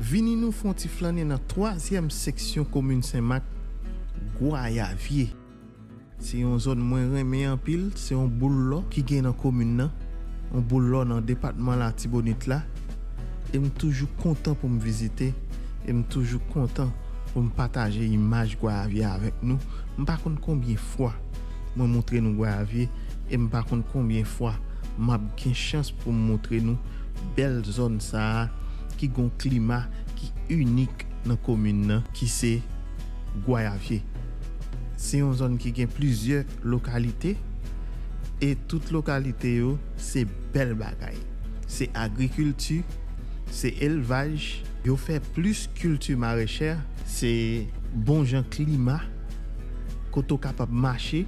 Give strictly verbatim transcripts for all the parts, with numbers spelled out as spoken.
Vini nou fè yon ti flannen nan twazyèm seksyon komin Senmak, Gwayavye. Se yon zòn mwen renmen anpil, se yon boul lò ki gen nan komin nan, yon boul lò nan depatman Latibonit la. E m toujou kontan pou m vizite, e m toujou kontan pou m pataje imaj Gwayavye avèk nou. M pa konn konbyen fwa mwen montre nou Gwayavye, e m pa konn konbyen fwa m ap gen chans pou m montre nou bèl zòn sa a ki gon klima ki inik nan komin nan, ki se Gwayavye. Se yon zòn ki gen plizyè lokalite, e tout lokalite yo se bèl bagay. Se agrikilti, se elvaj, yo fè plis kilti marechè, se bon jan klima, kote w kapab mache.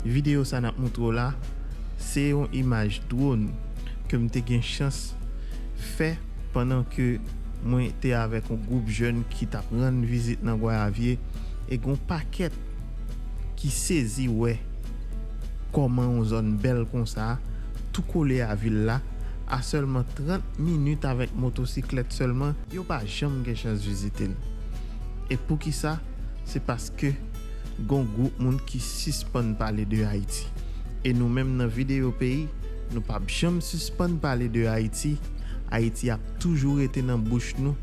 Videyo sa n ap montre w la, se yon imaj dwòn ke m te gen chans fè pandan ke mwen te avèk yon gwoup jèn ki t ap rann vizit nan Gwayavye, e gon pakèt ki sezi wè kòman yon zòn bèl konsa, tou kole a vil la, a sèlman trant minit avèk motosiklèt sèlman, yo pa janm gen chans vizite l. E poukisa? Se paske gon gwoup moun ki sispann pale de Ayiti. E nou menm nan videyo peyi, nou p ap janm sispann pale de Ayiti. Ayiti ap toujou rete nan bouch nou,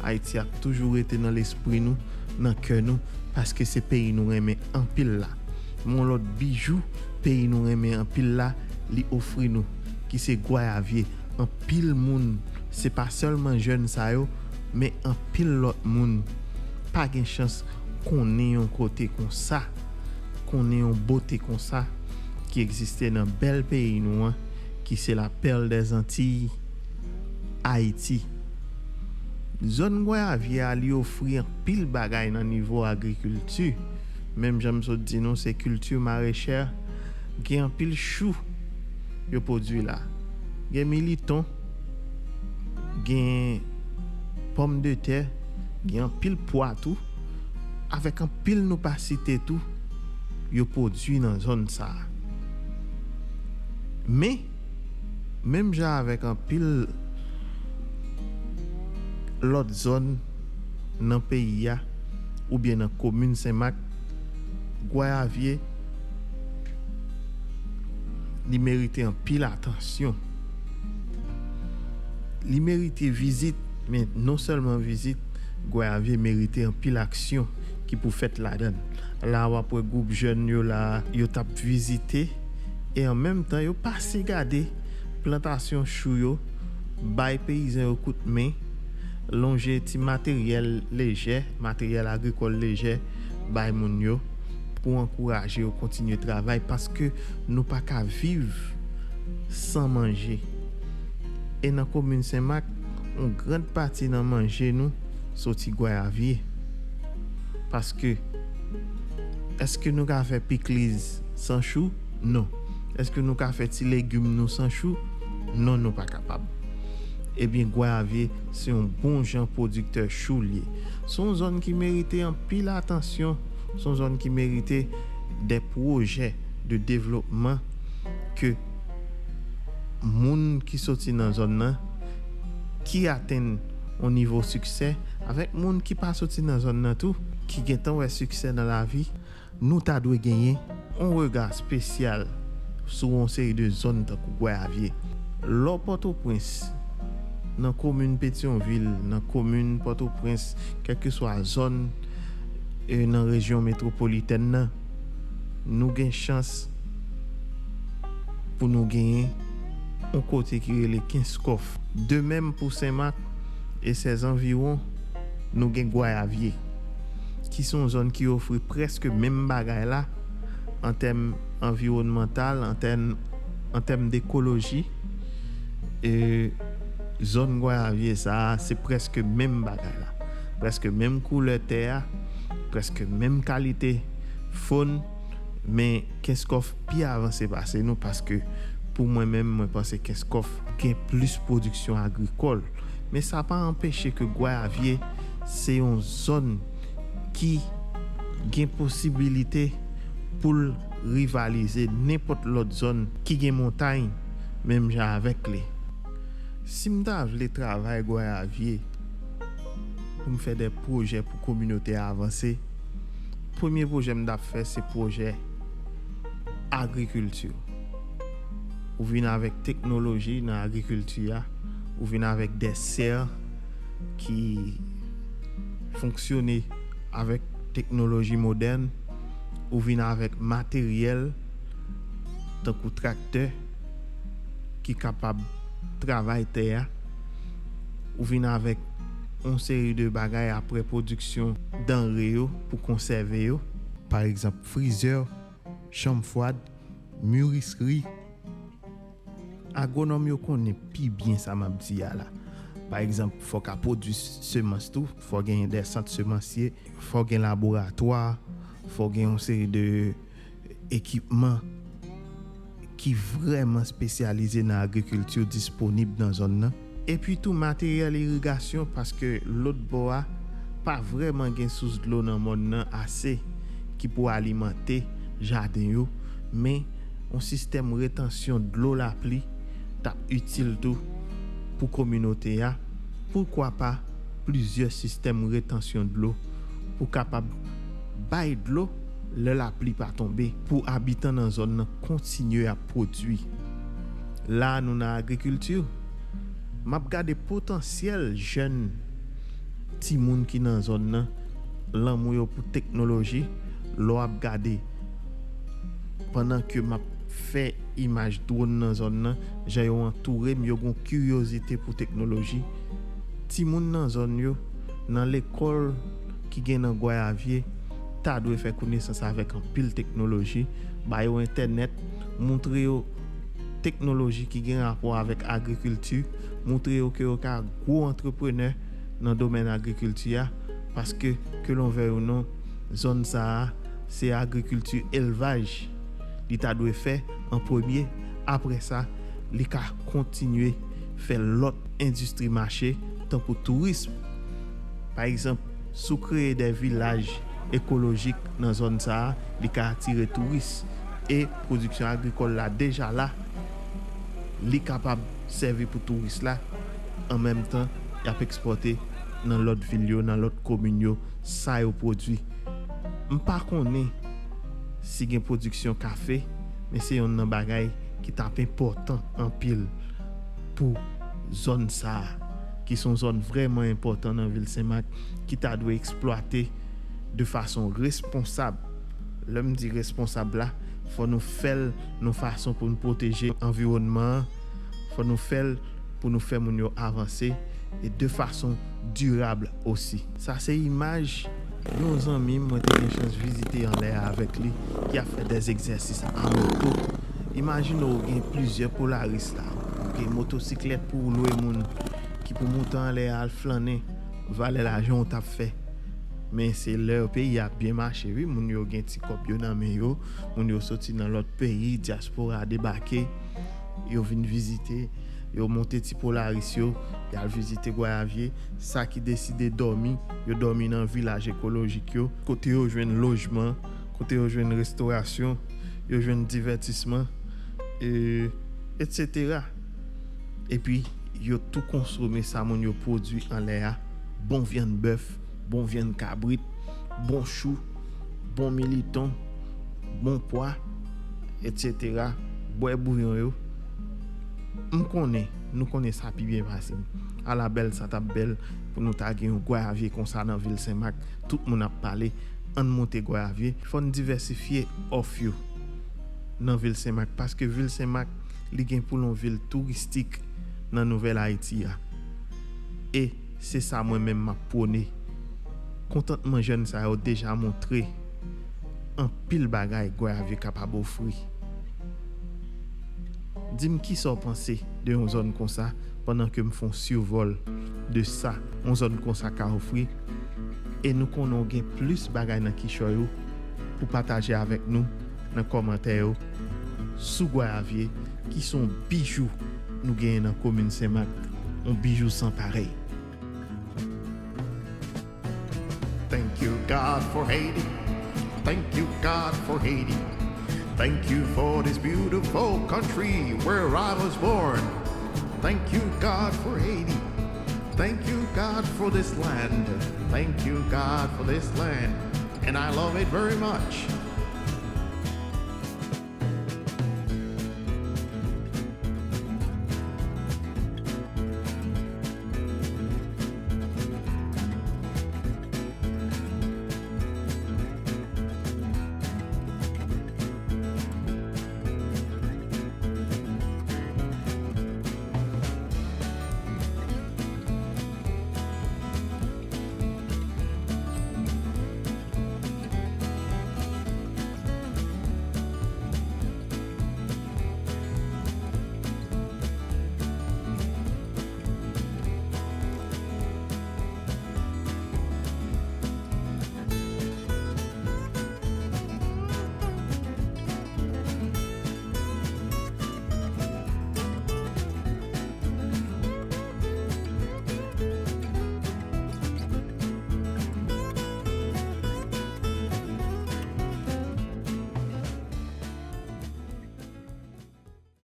Ayiti ap toujou rete nan lespri nou, nan kè nou, paske se peyi nou renmen anpil la. Men yon lòt bijou peyi nou renmen anpil la, li ofri nou, ki se Gwayavye. Anpil moun, se pa sèlman jèn sa yo, men anpil lòt moun pa gen chans konnen yon kote konsa, konnen yon bote konsa ki egziste nan bèl peyi nou an, ki se la perle des Antilles, Ayiti. Zòn Gwayavye a, li ofri anpil bagay nan nivo agrikilti. Menm jan m sot di nou, se kilti marechè, gen anpil chou yo pwodui la. Gen militon, gen pòmdetè, gen anpil pwa tou, avèk anpil nou pa site tou, yo pwodui nan zòn sa a. Men, menm jan avèk anpil lòt zòn nan peyi a, oubyen nan komin Senmak, Gwayavye, li merite anpil atansyon. Li merite vizit, men non sèlman vizit, Gwayavye merite anpil aksyon ki pou fèt ladan l. La, w ap wè gwoup jèn yo la, yo t ap vizite, e an menm tan, yo pase gade plantasyon chou yo, bay peyizan yo kout men, lonje ti materyèl lejè, materyèl agrikòl lejè bay moun yo pou ankouraje yo kontinye travay, paske nou pa ka viv san manje. E nan komin Senmak, yon grann pati nan manje nou soti Gwayavye. Paske, èske nou ka fè pikliz san chou? Non. Èske nou ka fè ti legim nou san chou? Non, nou pa kapab. Ebyen, Gwayavye se yon bon jan pwodiktè chou l ye. Se yon zòn ki merite anpil atansyon, se yon zòn ki merite de pwojè de devlopman ke moun ki soti nan zòn nan, ki atenn yon nivo siksè, avèk moun ki pa soti nan zòn nan tou, ki gentan wè siksè nan lavi, nou ta dwe genyen yon rega espesyal sou yon seri de zòn tankou Gwayavye. Lè w Pòtoprens, nan komin Petyonvil, nan komin Pòtoprens, kèlkeswa zòn, e, nan rejyon metwopolitèn nan, nou gen chans pou nou genyen yon kote ki rele Kenskòf. De menm pou Senmak e sèzanviwon, nou gen Gwayavye, ki se yon zòn ki ofri prèske menm bagay la, an tèm anviwònmantal, an tèm, an tèm dekoloji. E zòn Gwayavye sa a, se prèske menm bagay la. Prèske menm koulè tè a, prèske menm kalite fòn, men Kenskòf pi avanse pase nou, paske pou mwen menm, mwen panse Kenskòf gen plis pwodiksyon agrikòl. Men sa pa anpeche ke Gwayavye se yon zòn ki gen posibilite pou l rivalize nenpòt lòt zòn ki gen montay menm jan avèk li. Si m ta vle travay Gwayavye, pou m fè de pwojè pou kominote a avanse. Premye pwojè m t ap fè se pwojè agrikilti. Ou vin avèk teknoloji nan agrikilti a, ou vin avèk de sè ki fonksyone avèk teknoloji modèn, ou vin avèk materyèl tankou traktè ki kapab travay tè a, ou vin avèk yon seri de bagay apre pwodiksyon danre yo pou konsève yo, pa egzanp, frizè, chanm fwad, mirisri. Agwonòm yo konnen pi byen sa m ap di a la. Pa egzanp, fò w ka pwodui semans tou, fò w gen de sant semansye, fò w gen laboratwa, fò w gen yon seri de ekipman ki vrèman espesyalize nan agrikilti disponib nan zòn nan. Epi tou materyèl irigasyon, paske lòt bò a pa vrèman gen sous dlo nan mòn nan ase ki pou alimante jaden yo, men yon sistèm retansyon dlo lapli t ap itil tou pou kominote a. Poukwa pa plizyè sistèm retansyon dlo pou kapab bay dlo lè lapli pa tonbe, pou abitan nan zòn nan kontinye ap pwodui. La a nou nan agrikilti, m ap gade potansyèl jèn timoun ki nan zòn nan, lanmou yo pou teknoloji, lè w ap gade pandan ke m ap fè imaj dwòn nan zòn nan, jan yo antoure m, yo gen kiryozite pou teknoloji. Timoun nan zòn yo, nan lekòl ki gen nan Gwayavye, ta dwe fè konesans avèk anpil teknoloji, ba yo entènèt, montre yo teknoloji ki gen rapò avèk agrikilti, montre yo ke yo ka gwo antreprenè nan domèn agrikilti a, paske, ke l'on veuille ou non, zòn sa a, se agrikilti elvaj li ta dwe fè an premye. Apre sa, li ka kontinye fè lòt endistri mache, tankou tourism. Pa egzanp, si w kreye de vilaj ekolojik nan zòn sa a, li ka atire touris. E pwodiksyon agrikòl la deja la, li kapab sèvi pou touris la, an menm tan, y ap ekspòte nan lòt vil yo, nan lòt komin yo, sa yo pwodui. M pa konnen si gen pwodiksyon kafe, men se yonn nan bagay ki t ap enpòtan anpil pou zòn sa a, ki se yon zòn vrèman enpòtan nan vil Senmak, ki ta dwe eksplwate de fason responsab. Lè m di responsab la, fò nou fè l nan fason pou nou pwoteje anviwònman an, fò nou fè l pou nou fè moun yo avanse, e de fason dirab osi. Sa se imaj yon zanmi m mwen te gen chans vizite anlè a avèk li, ki ap fè de egzèsis a moto. Imajine w gen plizyè Polaris la, ou gen motosiklèt pou w lwe moun, ki pou monte anlè a al flannen, valè lajan w t ap fè. Men se lè peyi a ap byen mache, wi, moun yo gen ti kòb yo nan men yo, moun yo soti nan lòt peyi, dyaspora debake, yo vin vizite, yo monte ti Polaris yo, y al vizite Gwayavye. Sa ki deside dòmi, yo dòmi nan vilaj ekolojik yo, kote yo jwenn lojman, kote yo jwenn restorasyon, yo jwenn divètisman, e, etsetera. Epi, yo tou konsome sa moun yo pwodui anlè a, bon vyann bèf, bon vyann kabrit, bon chou, bon militon, bon pwa, etsetera, bwè bouyon yo. M konnen, nou konnen sa pi byen pase m. Ala bèl sa t ap bèl pou nou ta gen yon Gwayavye konsa nan vil Senmak, tout moun ap pale, ann monte Gwayavye. Fò n divèsifye òf yo nan vil Senmak, paske vil Senmak, li gen pou l yon vil touristik nan Nouvèl Ayiti a. E se sa mwen menm m ap pwone. Kontantman jèn sa yo deja montre anpil bagay Gwayavye kapab ofri. Di m kisa w panse de yon zòn konsa pandan ke m fè yon sivòl de sa yon zòn konsa ka ofri. E nou konnen w gen plis bagay nan kichòy ou pou pataje avèk nou nan kòmantè yo sou Gwayavye, ki se yon bijou nou genyen nan komin Senmak, yon bijou san parèy. Thank you, God, for Haiti. Thank you, God, for Haiti. Thank you for this beautiful country where I was born. Thank you, God, for Haiti. Thank you, God, for this land. Thank you, God, for this land. And I love it very much.